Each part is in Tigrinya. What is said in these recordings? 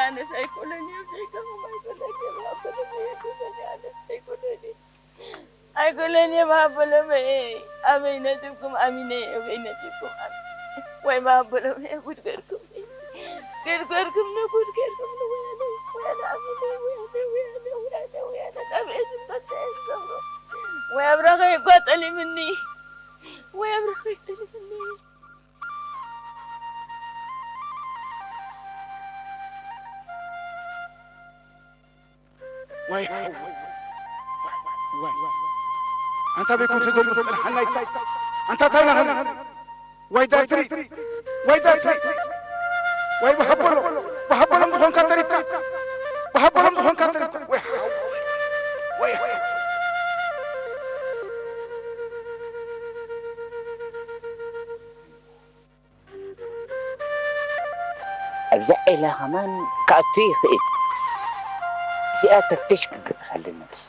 ኣነስ ኣይኮነን እዮም ዘይከምም ኣይኮነን እዮም ኣይኮነን እዮም ኣይኮነን እዮም ኣይኮነን እዮም ኣይኮነን እዮም ሃበሎም ኣበይ ነጥብኩም ኣሚነ ኣበይ ነጥብኩም ኣሚነ ወይ ማበሎም ጉድ ገርኩም ጉድ ገርኩም ንጉድ ገርኩም ንወያነ ወያነ ኣሚነ ወያነ ወያነ ወያነ ወያነ ናብ ኤስም ተተኤስ ገብሮ ወይ ኣብራኸ ይጓጠሊምኒ ወይ ኣብራኸ ይጠሊምኒ ዋይ ሓወይ ዋይ ኣንታ በይ ኮንተ ዘሎ ዝጸንሓና ኣንታ እንታይ ናኸና ዋይ ዳርትሪ ዋይ ዳርትሪ ዋይ ብሃበሎ ብሃበሎም ዝኾንካ ተሪፍካ ብሃበሎም ዝኾንካ ተሪፍካ ወይ ሓወይ ወይ ኣብዛ ዒላ ከማን ክኣቱ ይኽእል። እዚኣ ተፍትሽ ክግበረሉ ነብስ።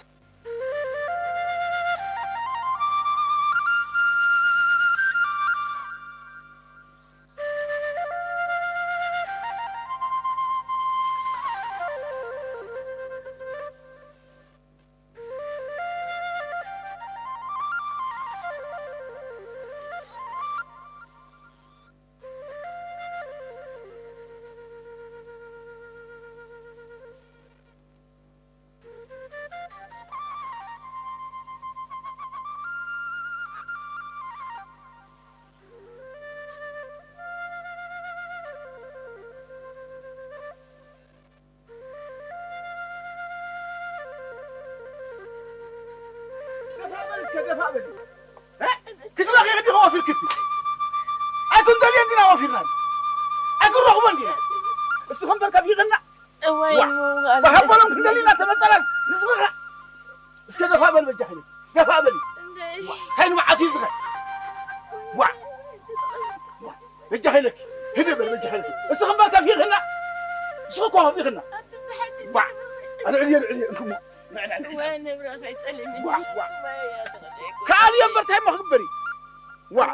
ክስበኺ ክዲ ከወፊርክሲ ኣይኩን ደልየን ዲና ወፊርናን ኣይኩን ረኽቦን ዲና እስኹም በር ከፊቕና እዋይ ብሃቦሎም ክንደሊና ተመጠራስ ንስኻ እስከ ደፋ በል በጃኺ ደፋ በል እንታይ ንባዓቱ ይዝኸ ዋ በጃኺ ለኪ ህደ በል በጃኺ ለኪ እስኹም በር ከፊቕና እስኹ እኮ ከፊቕና ዋ ኣነ ዕልየ ዕልየ እንኩሞ ከኣልዮ እምበር እንታይ እሞ ክግበር እዩ ዋ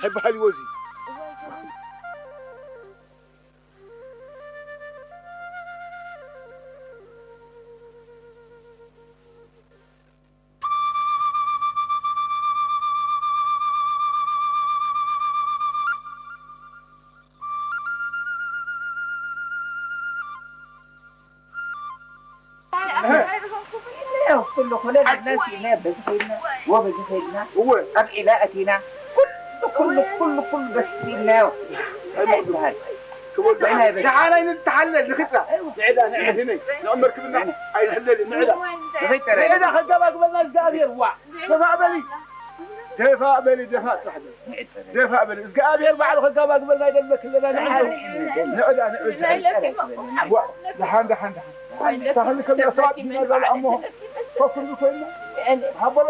ሃይበሃል ይወዚ ኩሉ ኩለን ኣብና ሲኢና በዚ ከይድና ወበዚ ከይድና ኣብ ዒላ ኣቲና ኩሉ ኩሉ ኩሉ ኩሉ በስ ሲኢናዮ እንታይ ይበሃል ደሓናይ ንተሓለል ንኽድራ ንዕዳ ንዕድነይ ንዕመር ክብና ኣይንሕለል ንዕዳ ንዕዳ ከጋባግበና እግዚኣብሔር ዋ ደፋእ በሊ ደፋእ በሊ ደፋእ ጥራሕ በሊ ደፋእ በሊ እግዚኣብሔር ባዕሉ ከጋባግበልና ይደለክለና ንዕዳ ንዕዳ ደሓን ደሓን ደሓን ታኽሊ ከም ሰባት ዲና ዛሉ ኣሞ ኮፍ ክንብል ኮይንና ሃበሎ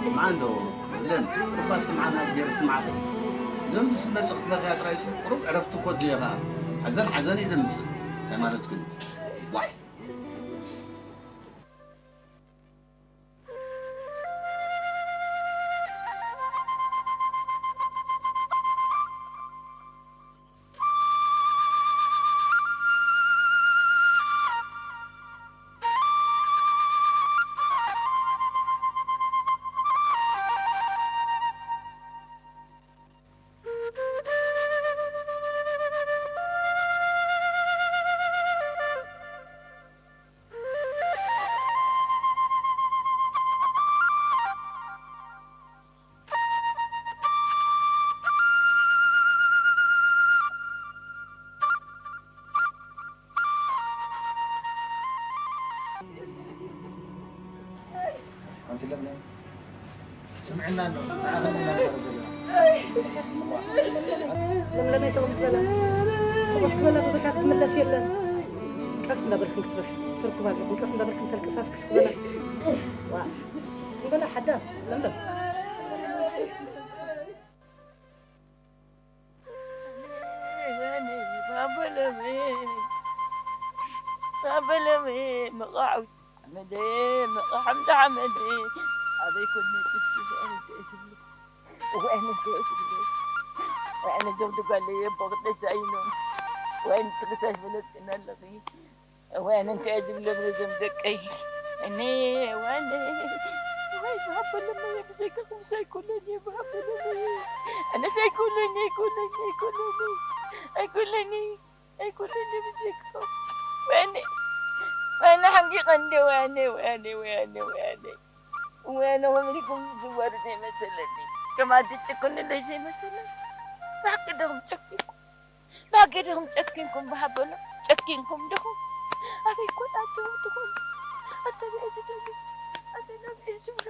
ስምዓ እንዶ ለን ቁሩባ ስምዓና እግዜር ስምዓቶ። ደምስ መጽእ ክትበኽያ ጥራይሲ ቁሩብ ዕረፍቲ እኮ ኣድልዮ ኸኣ። ሓዘን ሓዘን እዩ ደምጽእ። እንታይ ማለትኩም እዩ? ዋይ። ለምለመይ፣ ሰቕ እስኪ በላ። ሰቕ እስኪ በላ፣ ብብኽያ ትምለስ የለን። ቀስ እንዳበልክን ክትበኺ ትርኩባ ኣለኹን። ቀስ እንዳበልክን ተልቅሳ እስኪ ስቕ በላ። ዋ፣ ትም በላ ሓዳስ፣ ለምለም። ባበለመ፣ ባበለመ፣ መቓዕው ሓመደ፣ መቓሕምቲ ሓመደ፣ ኣበይ ኮነ ጥፍቲ፣ ኣበይ ኮነ ሽብሉ፣ ወይነ ኮነ ሽብሉ፣ ወይነ ጀብዱ ጋለ የቦ ክደሳይኖም፣ ወይነ ትክሳሽ በለጽና ኣለኺ። እዋን እንታይ ዝብሎም ነዞም ደቀይ? እኔ እዋን ወይ ብሃበሎም እየ ብዘይካ ክምስ ኣይኮነን እየ ብሃበሎም እየ። ኣነስ ኣይኮነን ኣይኮነን ኣይኮነን ኣይኮነን ኣይኮነን ብዘይካ ወያነ ወያነ ሓንጊቐ እንደ ወያነ ወያነ ወያነ ወያነ ወያነ ወምሪኩም ዝወርድ ኣይመሰለኒ። ከም ኣደ ጭኩንለይ ዘይመሰለኒ። ብሓቂ ደኹም ጨኪንኩም። ብኣገድኹም ጨኪንኩም ብሃበሎም ጨኪንኩም ድኹም ኣበይ ኮን ኣተው ትኾኑ ኣተ ብኤ ዝደሉ ኣተ ናብኤ ዝብሎ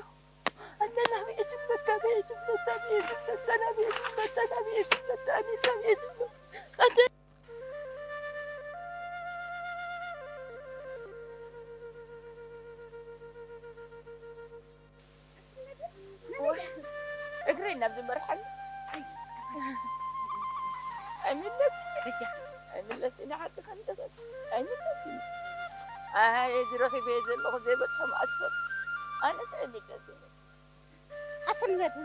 ኣተ ናብኤ ዝብሎ ኣተ ብኤ ዝብሎ ኣተ ናብኤ ዝብሎ ኣተ ናብኤ ዝብሎ ኣተ ኣነ ናብኤ ዝብሎ ኣተ እግረይ ናብ ዝመርሓኒ ኣይምለስ ኣይምለስ ኢና ሓቂ ከንደሰት ኣይምለስ ኣይ ዝረኺበ ዘለኹ ዘይበፅሖም ኣስፈር ኣነስ ኣይምለስ ኣትልመድ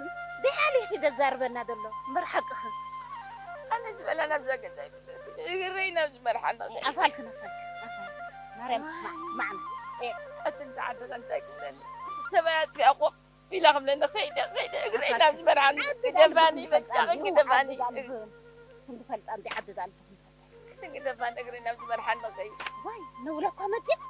ብሓሊኺ ደዛርበና ዘሎ እምበር ሓቅኺ ኣነ ዝበላ ናብዛ ገዛ ኣይምለስ እግረይ ናብ ዝመርሓኒ ኣፋልክን ኣፋልክን ማርያም ስማዕና ኣትን ተዓደኸ እንታይ ክብለኒ ሰብኣይ ኣጥፊኣኮ ኢላ ክብለኒ ከይደ ከይደ እግረይ ናብ ዝመርሓኒ ግደፋኒ በቃ ግደፋኒ ክንዲ ፈልጣ እንዲ ዓዲ ዛልፍ ግደፋኒ እግረይ ናብ ዝመርሓኒ ከይ ዋይ ነውለኳ መፅእ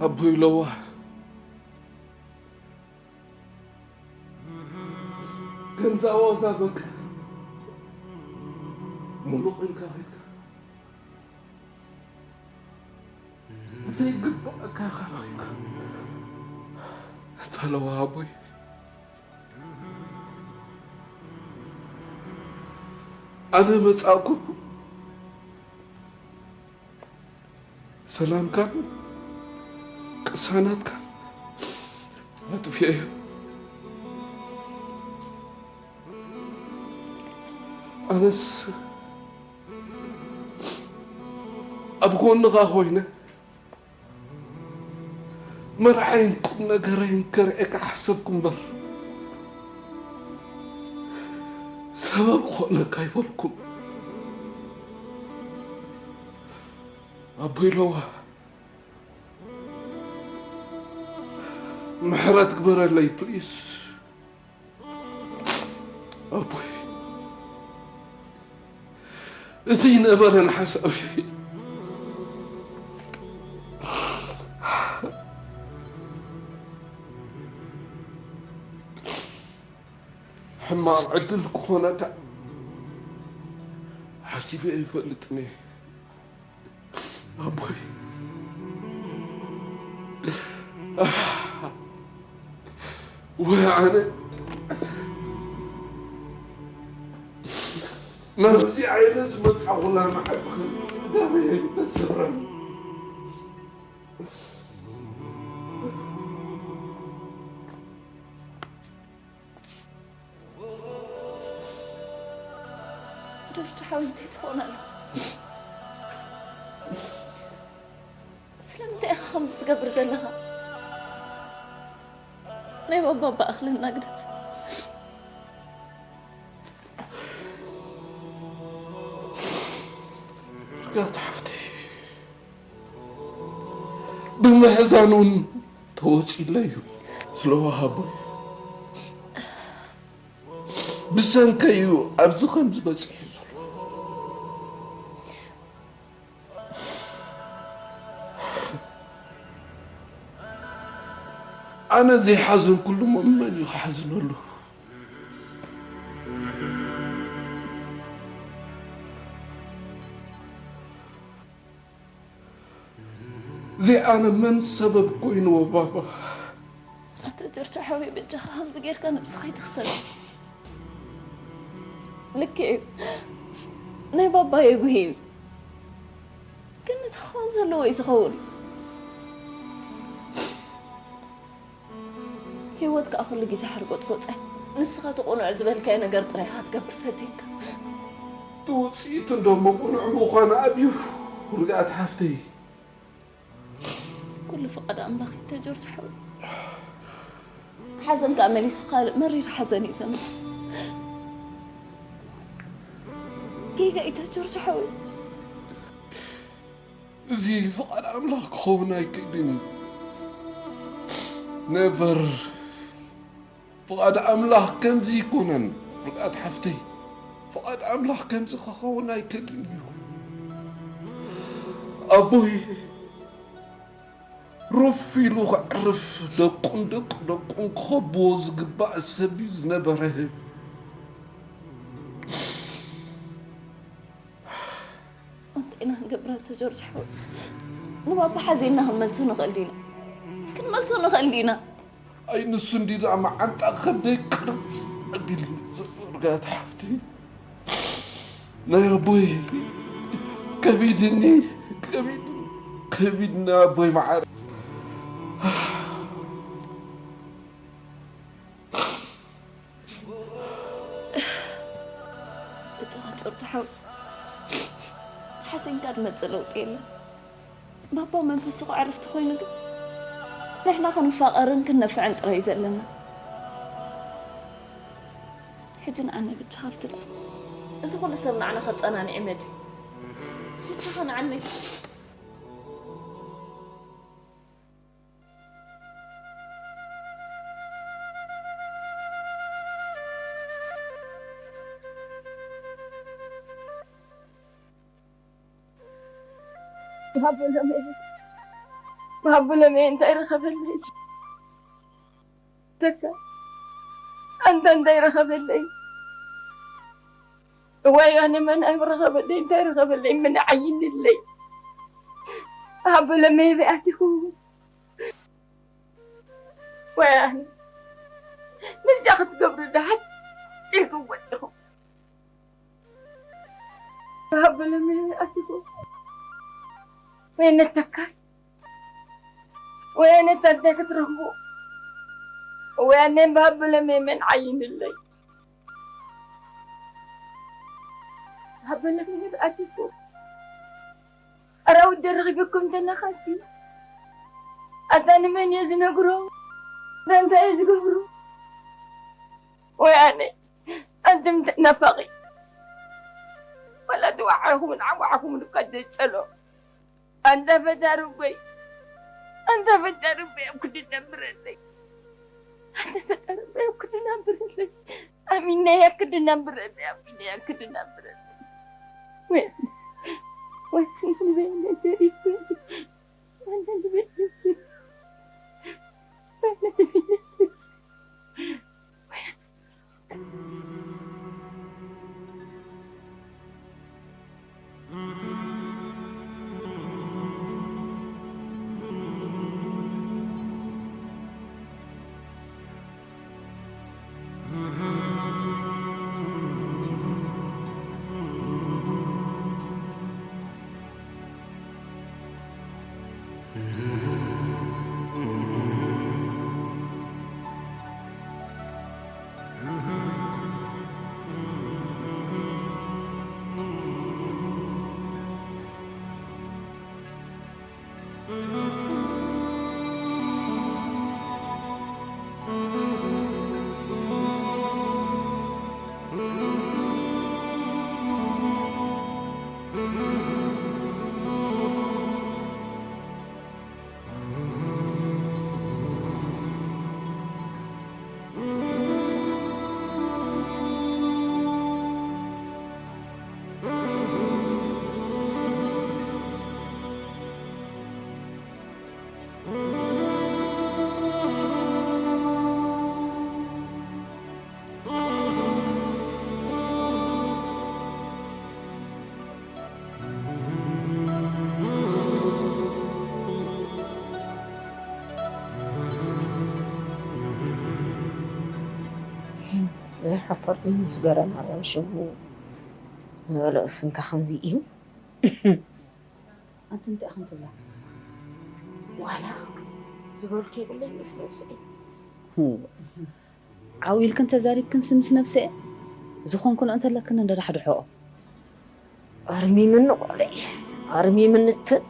ኣቦይ ለዋህ ከምዛ ዋዛ በቃ ሙሉቕ ኢልካ ኸድካ ዘይግባእካ ኸረኺብካ ተለዋ ኣቦይ ኣነ መጻእኩ ሰላምካን ቅሳነትካን ኣጥፊኤዮ ኣነስ ኣብ ጎንኻ ኮይነ መርዓይን ቁም ነገረይን ከርእየካ ሓሰብኩ እምበር ሰበብ ክኾነካ ኣይበልኩም ኣቦይ ለዋ ምሕረት ግበረለይ ፕሊስ ኣቦይ እዚ ነበረን ሓሳብ ሕማቕ ዕድል ክኾነካ ሓሲበ ይፈልጥን እየ ኣቦይ ወይ ኣነ ናብዚ ዓይነት መጻኹላ መዓልቲ ከም ደበየ ተሰብረን ጆርጆ ሓወይ፣ እንታይ ትኸውን ኣለኻ? ስለምንታይ ኢኻ ከምዚ ትገብር ዘለኻ? ናይ ባባ እባ ኣኽለና ግደፍ። ርጋት ሓፍተይ፣ ብምሕዛን እውን ተወፂለይ እዩ። ስለ ወሃቦ እዩ። ብሰንከይ እዩ ኣብዚ ከምዚ በፂሑ ዘሎ። ኣነ ዘይሓዘንኩሉ መን እዩ ክሓዝነሉ? እዚ ኣነ መን ሰበብ ኮይንዎ ባባ? ኣቶ ጆርጆ ሓወይ፣ በጃኻ ከምዚ ጌርካ ነብስኻ ኣይትኽሰር። ልክዕ እዩ፣ ናይ ባባ የጉሂ እዩ፣ ግን እቲ ክኸውን ዘለዎ እዩ ዝኸውን። ህይወት ከኣ ኩሉ ግዜ ሓርጎጽጎጽ እያ። ንስኻ እቲ ቅኑዕ ዝበልካዮ ነገር ጥራይ ኢኻ ክትገብር ፈቲንካ። እቲ ውጽኢት እንዶ ምቕኑዕ ምዃኑ ኣብዩ ርግኣት ሓፍተይ። ኩሉ ፍቓድ ኣምላኽ እዩ ተጆርጅ ሓወይ። ሓዘን ከኣ መሊሱ ካልእ መሪር ሓዘን እዩ ዘምጽእ። ጌጋ እዩ ተጆርጅ ሓወይ። እዚ ፍቓድ ኣምላኽ ክኸውን ኣይክእልን እዩ። ነቨር። ፍቓድ ኣምላኽ ከምዚ ኣይኮነን ርግኣት ሓፍተይ። ፍቓድ ኣምላኽ ከምዚ ክኸውን ኣይክእልን እዩ። ኣቦይ ሩፍ ኢሉ ከዕርፍ፣ ደቁን ደቂ ደቁን ክኸብዎ ዝግባእ ሰብ እዩ ዝነበረ። እንታይ ኢና ክንገብር ኣቶ ጆርጅ ሓወይ? ንባባ ሓዚንና ክንመልሶ ንኽእል ዲና? ክንመልሶ ንኽእል ዲና? ኣይ ንሱ እንዲ ደኣ መዓንጣ ከብደይ ቅርጽ ኣቢልኒ ዘሎ ርግኣት ሓፍተይ። ናይ ኣቦይ ከቢድኒ፣ ከቢድ፣ ከቢድኒ ኣቦይ መዓረ። እቶም ጨርቱ ሓው ሓሲንካ ዝመጽእ ለውጢ የለን። ባባ መንፈሱ ከዕርፍ ተኾይኑ ግን ንሕና ክንፋቐርን ክንነፍዕን ጥራይ እዩ ዘለና። ሕጂ ንዓነይ ብቻ ካብቲ ዳስ እዚ ኩሉ ሰብ ንዓና ከጸናንዕ መጺኡ። ብቻኻ ንዓነይ ባቡለመ ባቡለመ እንታይ ረኸበለይ? ተካ ኣንተ እንታይ ረኸበለይ? እዋይ ኣነ መን ኣይረኸበለይ? እንታይ ረኸበለይ? ምን ዓይንለይ ባቡለመ በኣቲኹ ወይ ኣነ ነዚኣ ክትገብሩ ዶ ሓጺርኩም ወጺኹም? ሃብለመ ኣቲኩም ወይ ነተካይ ወይ ነታ እንታይ ክትረኽቡ ወይ ኣነ ብሃብለመ መን ዓይንለይ ሃብለመ ኣቲኩም ኣራዊት ደረኺበኩም እንተለኻሲ ኣታ ንመን እየ ዝነግሮ እንታይ እየ ዝገብሩ ወይ ኣነ ኣንትም ተናፋቒ ወላ ተዋዕኹምን ዓዋዕኹምን እኳ ዘይጸሎ ኣንታ ፈጣሪ እኮይ ኣንታ ፈጣሪ እኮይ ኣብ ክዲ ነብረለይ ኣንታ ፈጣሪ እኮይ ኣብ ክዲ ነብረለይ ኣሚነይ ኣብ ክዲ ነብረለይ ኣሚነይ ኣብ ክዲ ነብረለይ ወይ ወይ ንበይነይ ሓፈርቱ ምስ ገረማ ሽሙ ዝበሎ ስምካ ከምዚ እዩ። ኣንቲ እንታይ ኢኽን ትብላ? ዋላ ዝበልኩ የብለይ ምስ ነብሰይ። ዓው ኢልክን ተዛሪብክን ስምስ ነብሰ ዝኾንክን እንተለክን እንደዳሕድሖ። ኣርሚምኒ ቆለይ፣ ኣርሚምኒ ትን።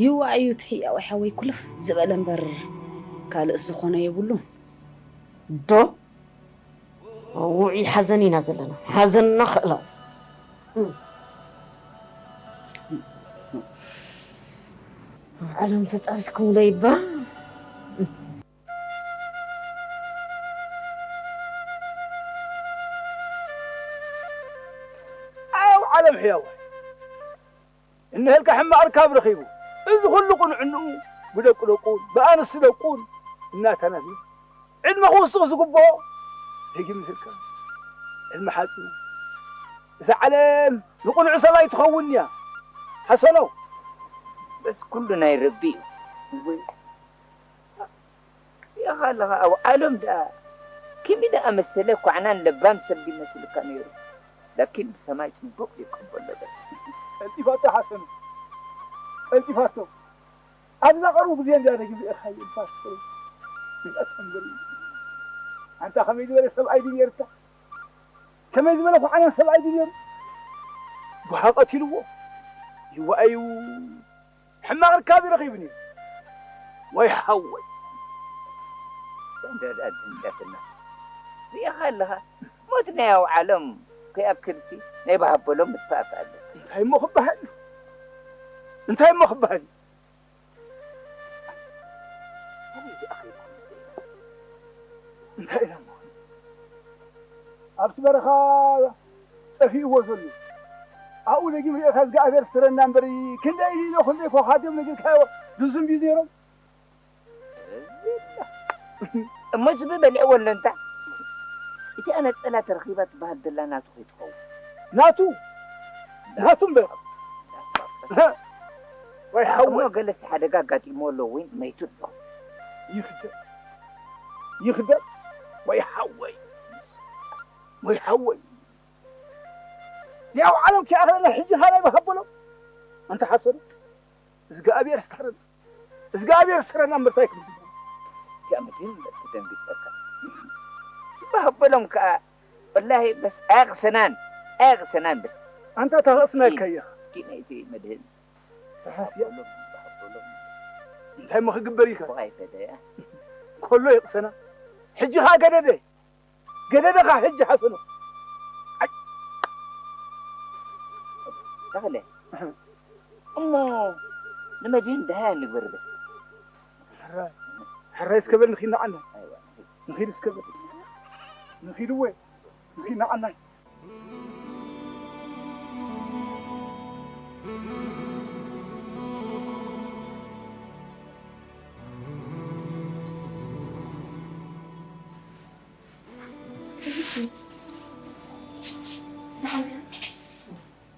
ይዋ እዩ ትሕያ ወይ ሓወይ ኩልፍ ዝበለ እምበር ካልእስ ዝኾነ የብሉ። ዶ ውዒ ሓዘን ኢና ዘለና። ሓዘንና ክእላው። ዓለም ተጣቢስኩም ለይባ። ኣው ዓለም ሕያዋይ፣ እንሀልካ ሕማቕ ርካብ ረኺቡ፣ እዚ ኹሉ ቁንዕንኡ ብደቂ ደቁን ብኣንስቲ ደቁን እናተናህየ፣ ዕድመ ክውስኽ ዝግብኦ ደጊም ዝህልካ፣ ዕድመ ሓጺሩ። እዛ ዓለም ንቕኑዕ ሰብ ኣይትኸውን እያ። ሓሰኖ። በዚ ኩሉ ናይ ረቢ እዩ። ወይ፣ ሪኢኻ ኣለኻ፣ ኣብ ዓለም ደኣ ክንዲ ደኣ መሰለ ኳዕናን ለባም ሰብ ይመስልካ ነይሩ። ላኪን ብሰማይ ጽቡቕ ይቀበሎ በስ። ቀልጢፋቶ ሓሰኑ፣ ቀልጢፋቶ። ኣብዛ ቀርቡ ግዜ እንድያ ደጊም ርኤኻዮ ንፋስ ፍረ። ይንቀጽ እምበር እዩ። ኣንታ ከመይ ዝበለ ሰብኣይ ድዩ ነይርካ? ከመይ ዝበለ ኳዕናን ሰብኣይ ድዩ ነይሩ? ጓሃ ቀቲልዎ። ይዋኣዩ። ሕማቕ ርካብ ረኺቡ ነይሩ። ወይ ሓወይ። ሰንደድ ኣድንቀትና። ሪኢኻ ኣለኻ? ሞት ናይ ኣውዓሎም ከይኣክልሲ ናይ ባሃበሎም ምጥፋእ ኣለካ። እንታይ እሞ ክበሃል እዩ? እንታይ እሞ ክበሃል እዩ? ኣበይ ደኣ ከይድኩም? እንታይ ኢሎሞ? ኣብቲ በረኻ ጠፊእዎ ዘሎ። ኣብኡ ደጊም ርኤኻ እግዚኣብሔር ስተረና እምበር ክንደይ ኢሎ ክንደይ ኮኻድዮም ነጊርካዮ ድዝም ድዩ ነይሮም? እሞ ዝቢ በሊዕዎ ኣሎ እንታ። እቲኣ ነጸላ ተረኺባ ትበሃል ዘላ ናቱ ከይትኸውን። ናቱ? ናቱ እምበር። ወይ እሞ ሓወይ። ገለስ ሓደጋ ኣጋጢምዎ ኣሎ ወይ መይቱ ኣሎ። ይኽደል። ይኽደል። ወይ ሓወይ። ወይ ሓወይ። ያው ዓለም ኪኣኽለና ሕጂ ኻላይ በሃበሎም። ኣንተ ሓሰኑ። እግዚኣብሔር ይስታረና። እግዚኣብሔር ይስታረና እምበር እንታይ ክብል? እዚኣ መድህን ትደንግጸካ። በሃበሎም ከኣ ወላሂ በስ ኣያቕሰናን፣ ኣያቕሰናን በስ። ኣንታ ታቕስና ምስኪን፣ ይከያ። ምስኪን ናይቲ መድህን። ተሓስያ። በሃበሎም፣ በሃበሎም። እንታይ እሞ ክግበር እዩ? ጽቡቕ ኣይፈለያ። ከሎ ይቕሰና። ሕጂ ኸኣ ገደደ። ገደደ ኸኣ ሕጂ ሓሰኖ። ኣይ። ተኽለ። እሞ ንመድህን ደሃያ ንግበር በስ። ሕራይ፣ ሕራይ እስከ በል ንኺድ ንዓና። ኣይዋ፣ ንኺድ። ንኺድ እስከ በል። ንኺድ እወ፣ ንኺድ ንዓና።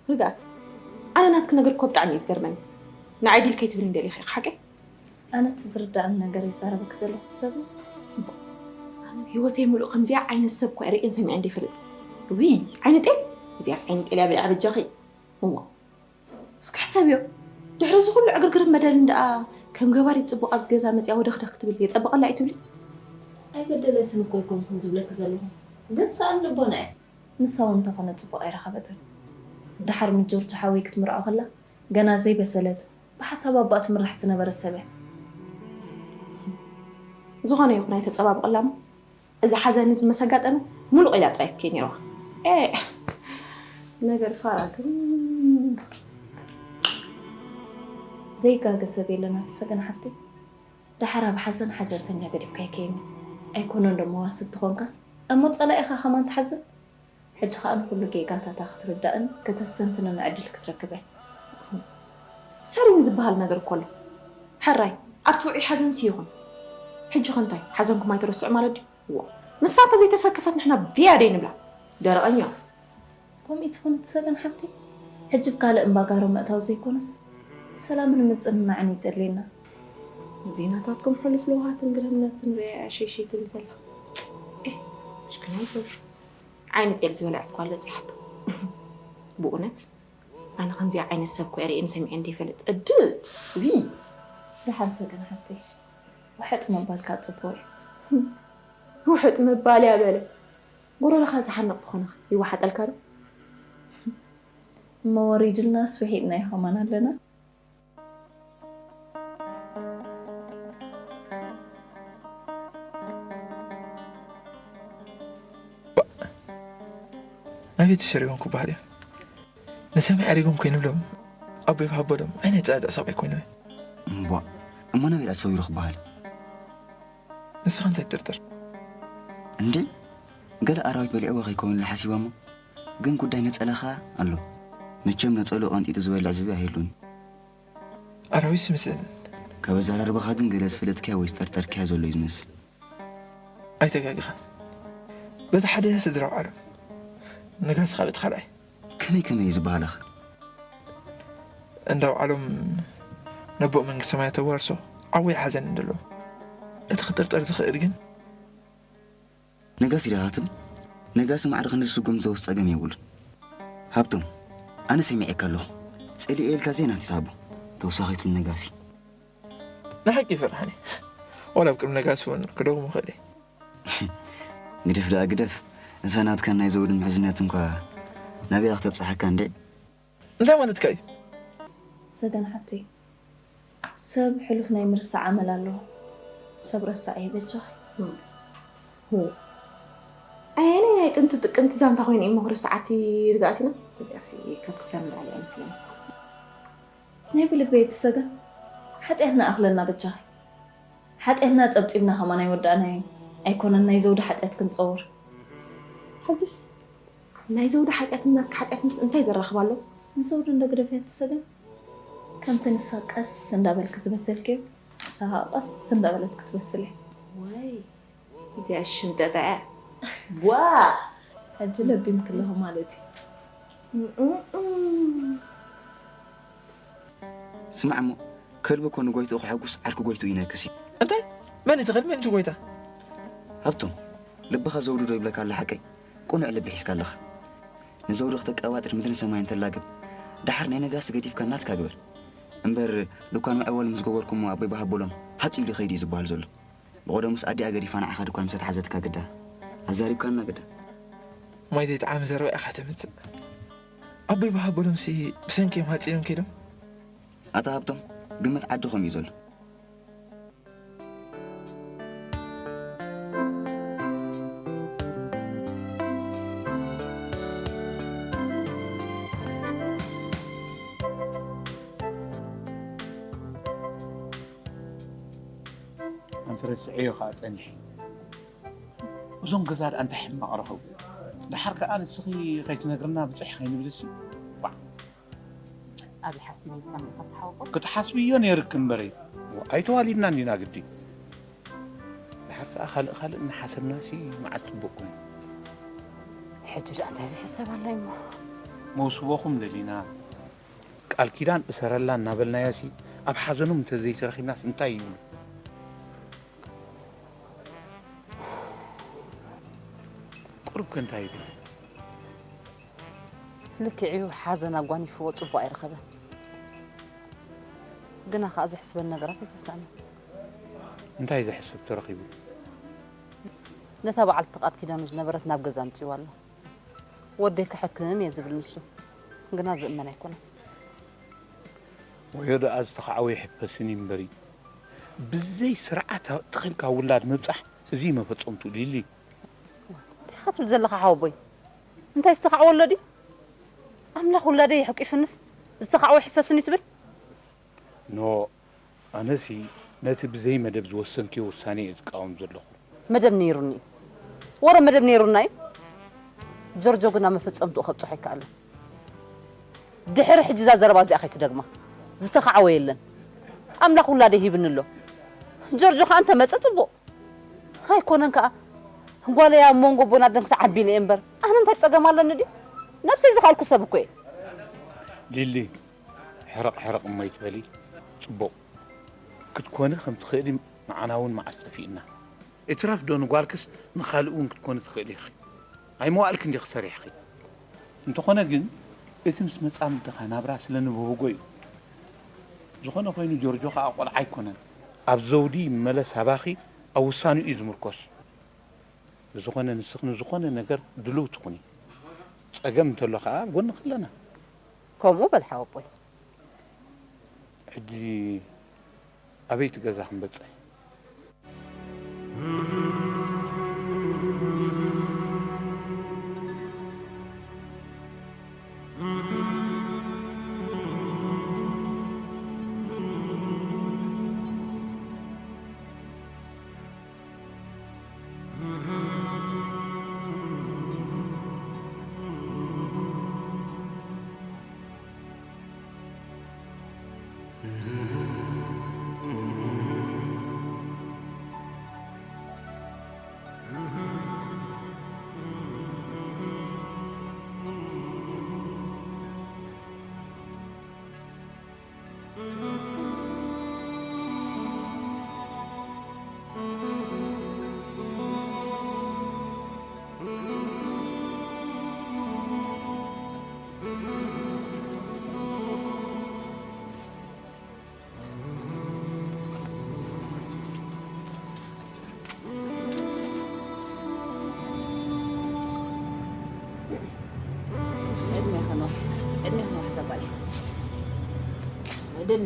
ርግኣት፣ ኣነ ናትኪ ነገር እኮ ብጣዕሚ እዩ ዝገርመኒ። ንዓይ ዲል ከይትብልኒ ደሊኺ ኢኺ ሓቀይ? ኣነ እቲ ዝርድኣኒ ነገር ይዛረበኪ ዘለኹ ትሰብእ። እምቦ፣ ኣነ ኣብ ህይወተይ ምሉእ ከምዚኣ ዓይነት ሰብ እኮ ርእየን ሰሚዐን ዘይፈልጥ። ውይ፣ ዓይኒ ጤል? እዚኣስ ዓይኒ ጤል እያ በሊዓ በጃኺ። እዋ፣ እስኪ ሕሰብዮ። ድሕሪ እዚ ኩሉ ዕግርግርን በደልን ደኣ ከም ገባሪት ጽቡቕ ኣብዚ ገዛ መጺኣ ወደኽደኽ ክትብል የጸበቐላ እዩ ትብሊ? ኣይበደለትን እኮ ኣይኮንኩን ዝብለኪ ዘለኹ፣ ግን ሰኣን ልቦና እያ። ንሳ እውን እንተኾነ ጽቡቕ ኣይረኸበትን። ደሓር ምስ ጆርጆ ሓወይ ክትምርዖ ከላ፣ ገና ዘይበሰለት፣ ብሓሳብ ኣባኣ ትምራሕ ዝነበረት ሰብ እያ። ዝኾነ ይኹን ኣይተጸባብቐላ እሞ፣ እዚ ሓዘን እዚ መስ ኣጋጠመ፣ ሙሉቕ ኢላ ጥራይ ትከይ ነይርዋ። ኤ፣ ነገር ፋራ ግን። ዘይጋገ ሰብ የለን ኣቲ ሰገን ሓፍተይ። ደሓር ኣብ ሓዘን ሓዘንተኛ ገዲፍካዮ ከይኒ። ኣይኮነን ዶ መዋስብቲ ኮንካስ፣ እሞ ጸላኢኻ ከማን ትሓዝን? ሕጂ ኸኣ ንኹሉ ጌጋታታ ክትርዳእን ከተስተንትንን ዕድል ክትረክብ እያ። ሰሪን ዝበሃል ነገር እኮ ኣሎ። ሕራይ፣ ኣብቲ ውዑይ ሓዘንሲ ይኹን። ሕጂ ኸ እንታይ፣ ሓዘንኩም ኣይትረስዑ ማለት ድዩ? እዋ፣ ንሳ እንተዘይተሰከፈት ንሕና ብያደይ ንብላ። ደረቐኛ። ከምኡ ትኹን ትሰገን ሓብቲ፣ ሕጂ ብካልእ እምባጋሮ ምእታው ዘይኮነስ፣ ሰላምን ምጽንናዕን እዩ ዘድልየና። ዜናታትኩም ሕሉፍ ለውሃትን ግርህነትን ርእያ እያ ሸይሸይትብል ዘላ። ኤ፣ ክነብር ዓይኒ ጤል ዝበልዐት ጓል በፂሓቶ። ብእውነት ኣነ ከምዚኣ ዓይነት ሰብ ኮ ርእየን ሰሚዐን እንደ ይፈልጥ እድል ዊ ደሓን ሰገን ሓፍተይ፣ ውሕጥ ምባልካ ጽቡቕ እዩ። ውሕጥ ምባል እያ በለ። ጎረርኻ ዝሓንቕ ትኾነ ይወሓጠልካ ዶ? እሞ ወሪድልናስ ውሒጥናዮ ከማን ኣለና። ናበይ ተሰሪቦም ክበሃል እዮም? ንሰማይ ዓሪጎም ኮይኑሎም ኣቦይ ብሃቦሎም ዓይነ ፃዕዳ ሰብኣይ ኮይኑ። እምቧ እሞ ናበይ ደኣ ተሰዊሩ ክበሃል? ንስኻ እንታይ ትጥርጥር? እንዴ ገለ ኣራዊት በሊዕዎ ከይከውን ኢለ ሓሲበ እሞ ግን ጉዳይ ነፀላ ኸኣ ኣሎ። መቸም ነፀሉ ቀንጢጡ ዝበልዕ ዝብኢ ኣይህሉን። ኣራዊት ይመስለኒ። ካብ ኣዘራርባኻ ግን ገለ ዝፈለጥካዮ ወይ ዝጠርጠርካዮ ዘሎ እዩ ዝመስል። ኣይተጋግኻን። በቲ ሓደ ስድራ ኣውዓሎም፣ ነጋሲ ካብ እቲ ካልኣይ። ከመይ ከመይ እዩ ዝበሃለኸ? እንዳ ኣውዓሎም ነቦኦም መንግስተ ሰማያት ተዋርሶ ዓወይ ሓዘን እንደለዎ እቲ ክጥርጠር ዝኽእል ግን ነጋሲ ዲኻ ትብል? ነጋሲ ማዕረ ክንዲ ዝስጉም ዝዘውስ ጸገም የብሉን። ሃብቶም፣ ኣነ ሰሚዐካ ኣለኹ። ጸሊኤ ኢልካ ዜና እንተ ትሃቦ። ተወሳኺትሉ ነጋሲ። ንሓቂ ይፈርሓኒ። ዋላ ኣብ ቅድሚ ነጋሲ እውን ክደግሞ ይኽእል እየ። ግደፍ ደኣ ግደፍ። እዛ ናትካን ናይ ዘውድን ምሕዝነት እንኳ ናበይ እያ ክተብጽሓካ እንዴ? እንታይ ማለትካ እዩ? ሰገን ሓፍተይ፣ ሰብ ሕሉፍ ናይ ምርሳዕ ኣመል ኣለዎ። ሰብ ረሳዕ እዩ በጃኺ። ኣየናይ ናይ ጥንቲ ጥቅምቲ ዛንታ ኮይኑ እሞ ክርስዓቲ ርግኣት ኢና? እዚኣሲ ካብ ክሳብ ንላዕሊ ኣይመስለኒ። ናይ ብልበይ ትሰገን ሓጢኣትና ኣኽለና በጃኺ። ሓጢኣትና ጸብጺብና ከማን ኣይወዳእናዮን። ኣይኮነን ናይ ዘውዲ ሓጢኣት ክንጸውር። ሕጅስ ናይ ዘውዲ ሓጢኣትን ናትካ ሓጢኣትንስ እንታይ ዘራኽብ ኣሎ? ንዘውዲ እንዶ ግደፍያ ትሰገን። ከምቲ ንሳ ቀስ እንዳበልኪ ዝበሰልክዮ ንሳ ከኣ ቀስ እንዳበለት ክትበስል እያ። ዋይ እዚኣ ሽምጠጣ እያ። ቧእ! ሕጂ ለቢምኪ ኣለኺ ማለት እዩ። ስማዕ እሞ ከልቢ እኮ ንጎይትኡ ከሐጉስ ዓርኪ ጎይትኡ ይነክስ እዩ። እንታይ? መን እቲ ከልቢ መን እቲ ጎይታ? ሃብቶም ልብኻ ዘውዱ ዶ ይብለካ ኣሎ ሓቀይ? ቅኑዕ ልቢ ሒዝካ ኣለኻ። ንዘውዱ ክተቀባጥር ምድርን ሰማይን ተላግብ። ደሓር ናይ ነጋሲ ገዲፍካ ናትካ ግበር። እምበር ድኳን መዕወሊ ምስ ገበርኩሞ ኣቦይ ብሃቦሎም ሃጽ ኢሉ ይኸይድ እዩ ዝበሃል ዘሎ። ብቐደሙስ ኣዲኣ ገዲፋ ንዓኻ ድኳን ምስ ኣትሓዘትካ ግዳ ኣዛሪብካና ግዳ። ማይ ዘይጠዓመ ዘረባ ኢኻ ተምጽእ። ኣቦይ ብሃቦሎምሲ ብሰንኪ እዮም ሃጽ ኢሎም ከይዶም። ኣታ ሃብቶም ግምት ዓድኹም እዩ ዘሎ። ኣንተ ረስዐዮ ኸዓ ጸኒሐ። እዞም ገዛ ደኣ እንታይ ሕማቕ ረኸቡ? ደሓር ከኣ ንስኺ ከይትነግርና ብጽሕ ከይንብልሲ። ዋዕ። ኣብይ ሓሲበ ኢልካኒ ኢኻ ትሓወቆ? ክትሓስብዮ ነይርኪ እምበረይ። ኣይተዋሊድናን ዲና ግዲ። ደሓር ከኣ ካልእ ካልእ እናሓሰብናሲ መዓስ ጽቡቕ ኮይኑ። ሕጂ ደኣ እንታይ ዝሕሰብ ኣሎ እሞ? መውስቦኹም ደሊና። ቃል ኪዳን እሰረላ እናበልናዮሲ ኣብ ሓዘኖም እንተዘይተረኺብናስ እንታይ ይብሉ? ቁሩብ ከ እንታይ ይብሉ? ልክዕ እዩ፣ ሓዘን ኣጓኒፍዎ ጽቡቕ ኣይረኸበን። ግና ከኣ ዘሕስበኒ ነገራት ኣይተስኣንን። እንታይ ዘሕስብ ተረኺቡ? ነታ በዓልቲ ቃል ኪዳኑ ዝነበረት ናብ ገዛ ኣምጺእዋ ኣሎ። ወደይ ክሕክም እየ ዝብል ንሱ ግና ዝእመን ኣይኮነን። ወዮ ደኣ ዝተኻዕወ ይሕፈስን እዩ እምበሪ፣ ብዘይ ስርዓት ተኺልካ ውላድ ምብጻሕ እዚ እዩ መፈጸምትኡ ሊሊ። እንታይ ኢኻ ትብል ዘለኻ ሓወቦይ? እንታይ ዝተኻዕወ ኣሎ ድዩ? ኣምላኽ ውላደይ የሕቂፍንስ ዝተኻዕወ ይሕፈስን እዩ ትብል? ኖእ። ኣነሲ ነቲ ብዘይ መደብ ዝወሰንክዮ ውሳኔ እየ ዝቃወም ዘለኹ። መደብ ነይሩኒ እዩ። ወረ መደብ ነይሩና እዩ። ጆርጆ ግና መፈጸምትኡ ከብጽሖ ኣይከኣለን። ድሕሪ ሕጂ እዛ ዘረባ እዚኣ ከይትደግማ። ዝተኻዕወ የለን። ኣምላኽ ውላደይ ሂብኒ ኣሎ። ጆርጆ ከኣ እንተመጸ ጽቡቕ። ኣይኮነን ከኣ ጓለይ ኣብ መንጎ ኣቦን ኣደን ክትዓቢ ኢለ እየ እምበር ኣነ እንታይ ጸገም ኣለኒ ድዩ? ነብሰይ ዝኸኣልኩ ሰብ እኮ እየ። ሊሊ ሕርቕ ሕርቕ እሞ ኣይትበሊ። ጽቡቕ ክትኮኒ ከም ትኽእሊ ንዓና እውን መዓስ ጠፊእና። እትረፍ ዶ ንጓልክስ ንኻልእ እውን ክትኮኒ ትኽእሊ ኢኺ። ኣይመዋእልኪ እንዲኺ ሰሪሕኺ። እንተኾነ ግን እቲ ምስ መጻምድኻ ናብራ ስለ ንብህጎ እዩ። ዝኾነ ኮይኑ ጆርጆ ኸኣ ቆልዓ ኣይኮነን። ኣብ ዘውዲ ይመለስ ኣባኺ ኣብ ውሳኔኡ እዩ ዝምርኮስ። ብዝኾነ ንስኺ ንዝኾነ ነገር ድልውቲ ኩኒ። ጸገም እንተሎ ኸኣ ኣብ ጎንኺ ኣለና። ከምኡ በል ሓወቦይ። ሕጂ ኣበይ እቲ ገዛ ክንበጽሕ? ዕድሜ ኸኖ ዕድሜ ኸኖ ሕሰባል ወደን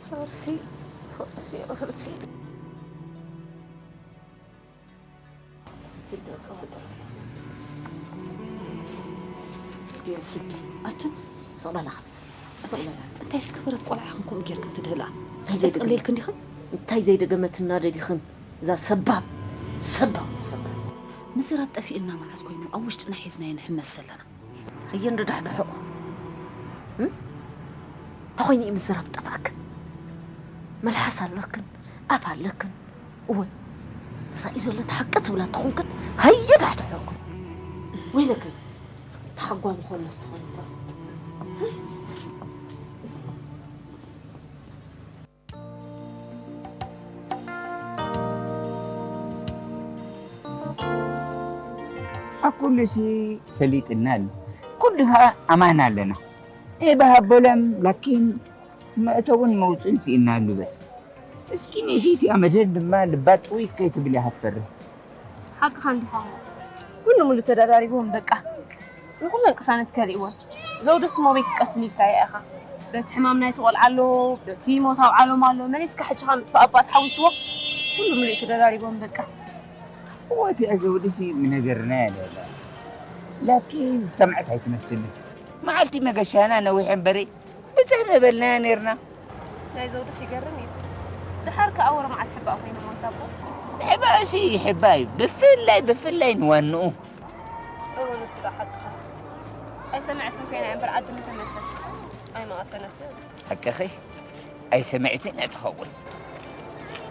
ፈርሲ ፈርሲ ፈርሲ ኣትን ስቕ በላ ክትስ እንታይ ስክበረት ቆልዓ ክንኩም ጌርክን ትድህላ እንታይ ዘይደገመ- ተጠቅልልክ እንዲኽን እንታይ ዘይደገመትና ደሊኽን እዛ ሰባብ ሰባብ ሰባብ ምዝራብ ጠፊእልና መዓዝ ኮይኑ ኣብ ውሽጥና ሒዝናዮ ንሕመስ ዘለና ኣየን ደዳሕድሖ ተኾይኒ ምዝራብ ጠፋእክን መልሓስ ኣለክን ኣፍ ኣለክን እወ እዛ እዩ ዘሎ ተሓቂ ትብላ ተኾንክን ሃየ ዳሕድሖ ወይለክን ተሓጓሚ ኮሎ ዝተኾነ ኣብ ኩሉሲ ሰሊጥና ኣሎ ኩሉ ኸዓ ኣማን ኣለና ኤባሃቦለም ላኪን መእተውን መውፅን ስኢናሉ በስ እስኪ ነይቲቲኣ መደድ ድማ ልባ ጥውይ ከይትብል እያ ሃትፈርህ ሓቅኻ እንዲኻ እሞ ኩሉ ሙሉ ተደራሪብዎም በቃ ንኹለን ቅሳነት ከሊእወን ዘውድስ እሞ ቤት ቀስን ኢልካያ ኢኻ በቲ ሕማም ናይቲ ቆልዓ ኣሎ በቲ ሞት ኣብ ዓሎም ኣሎ መሊስካ ሕጂ ኸኣ ምጥፋእ ኣቦኣ ተሓዊስዎ ኩሉ ሙሉ እዩ ተደራሪብዎም በቃ እወ እቲኣ ዘውድሲ ምነገርናያ ነርና ላኪን ዝሰምዐት ኣይትመስልን መዓልቲ መገሻና ነዊሑ እምበሪ ብዝሕ ምበልናያ ነርና። ናይ ዘውድስ ይገርም እዩ። ድሓር ከኣ ወረ መዓስ ሕባእ ኮይኖም ኣንታ ኣቦ። ሕባእሲ ይሕባእ እዩ። ብፍላይ ብፍላይ ንዋንኡ። እወ ንሱ ደኣ ሓቅኻ። ኣይሰመዐትን ኮይና እያ እምበር ዓዲ ምተመልሰት ኣይመቐሰነትን። ሓቅኺ ኣይሰምዕትን እያ ትኸውን።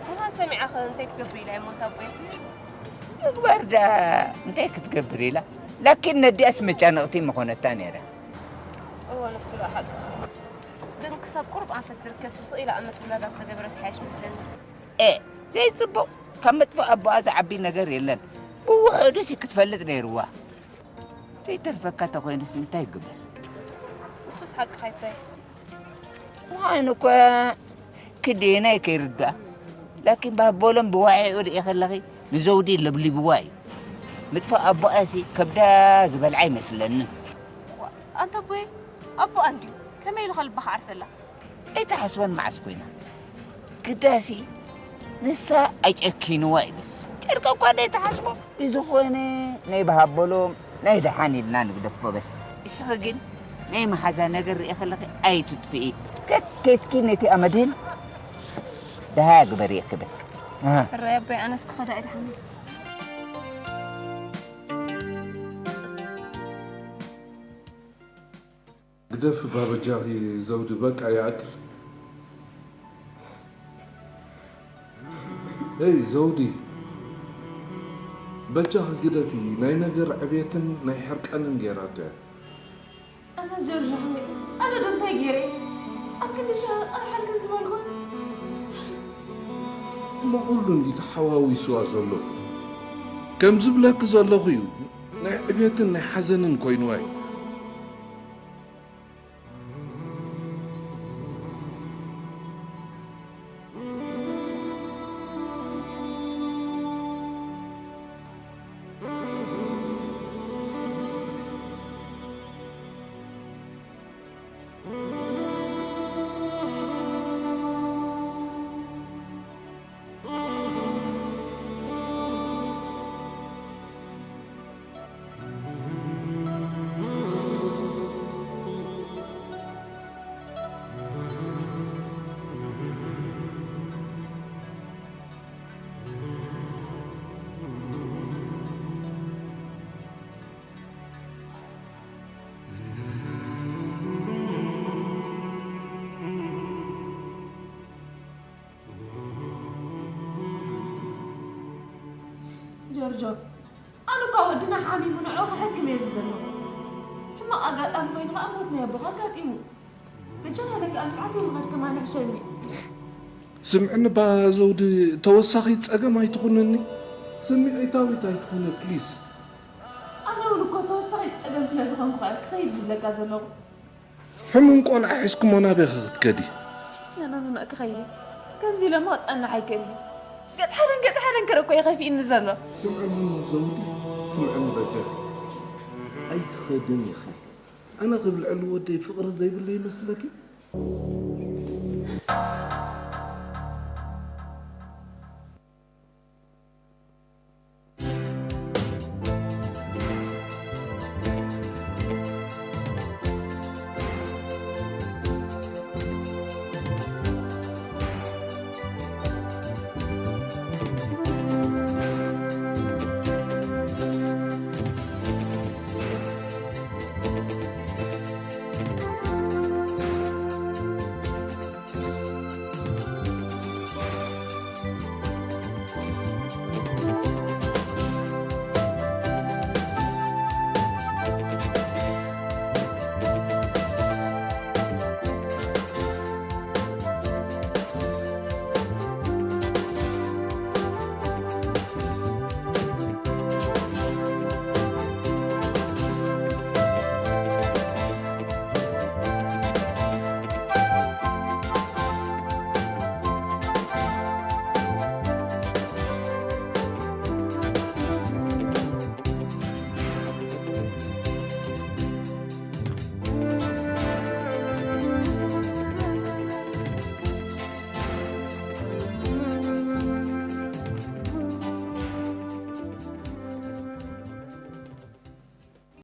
ምዃን ሰሚዓኸ እንታይ ክገብር ኢላ እያ እሞ ኣንታ ኣቦይ። ምግባር ደኣ እንታይ ክትገብር ኢላ። ላኪን ነዲኣስ መጫነቕቲ ምኾነታ ነይራ። እወ ንሱ ደኣ ሓቅኻ። ግን ክሳብ ቁሩብ ኣንፈት ዝርከብ ስስቕ ኢላ ኣመት ውላዳ ምተገበረት ይሓይሽ መስለኒ። ኤእ ዘይጽቡቕ ካብ መጥፍእ ኣቦኣ ዝዓቢ ነገር የለን። ብውሑዱሲ ክትፈልጥ ነይርዋ። ዘይተርፈካ ተኾይኑሲ እንታይ ይግበር። ንሱስ ሓቅኻ ይታይ። ምዃኑ እኳ ክዴናይ ከይርድኣ ላኪን ባቦሎም ብዋዒኡ ርኢ ከለኺ ንዘውዲ ለብሊብዋ እዩ። ምጥፋእ ኣቦኣሲ ከብዳ ዝበልዓ ይመስለኒ። ኣንታ ኣቦይ ኣቦኣ እንድዩ ከመይ ኢሉ ከልባ ክዓርፈላ? ኣይትሓስበን መዓስ ኮይና ግዳሲ ንሳ ኣይጨኪንዋ እዩ በስ ጨርቂ እኳ ደይትሓስቦ ብዝኾነ ናይ ብሃቦሎም ናይ ደሓን ኢልና ንግደፎ በስ እስኺ ግን ናይ መሓዛ ነገር ርኢ ከለኺ ኣይትጥፍኢ ከኬትኪ ነቲ ኣመድህን ደሃ ግበሪ ክብል ሕራይ ኣቦይ ኣነስ ክኸዳ እየ ደሓን ግደፊ እባ በጃኺ ዘውዲ፣ በቃ ይኣክል። ሄይ ዘውዲ፣ በጃኺ ግደፊ። ናይ ነገር ዕብየትን ናይ ሕርቃንን ገይራቶ እያ። ኣታ ጆርጆ ሓወይ፣ ኣነ ዶ እንታይ ገይረ እየ? ኣብ ክንዲ ሻሂ ኣርሓልክን ዝበልኩን? እሞ ኩሉ እንዲ ተሓዋዊስዋ ዘሎ። ከም ዝብለኪ ዘለኹ እዩ፣ ናይ ዕብየትን ናይ ሓዘንን ኮይንዋ እዩ። ጆርጆ፣ ኣነ እኳ ወድና ሓሚሙ ንዕኡ ክሕክም እየ ዘሎ። ሕማቕ ኣጋጣሚ ኮይኑ ኸኣ ሞት ናይ ኣቦኻ ኣጋጢሙ። በጃኻ ለኪ ኣልጽዓት ይልኸድ ከማን ሕሸኒ። ስምዕኒ እባ ዘውዲ፣ ተወሳኺት ጸገም ኣይትኹንኒ። ስምዒታዊት ኣይትኹኒ ፕሊስ። ኣነ እውን እኮ ተወሳኺት ጸገም ስለ ዝኾንኩ እየ ክኸይድ ዝብለካ ዘለኹ። ሕሙም ቆልዓ ሒዝኩሞ ናበይ ኸ ክትከዲ? ናናናና ክኸይድ እየ። ከምዚ ኢለ እሞ ክጸንሕ ኣይክእልን። ገጽ ሓደን ገጽ ሓደን ክርኢ እኮ እዩ ከፊእኒ ዘሎ። ስምዕኒ ዘውዲ፣ ስምዕኒ በጃኺ። ኣይትኸድን ኢኺ። ኣነ ክብል ልዕሊ ወደይ ፍቕሪ ዘይብለይ ይመስለኪ?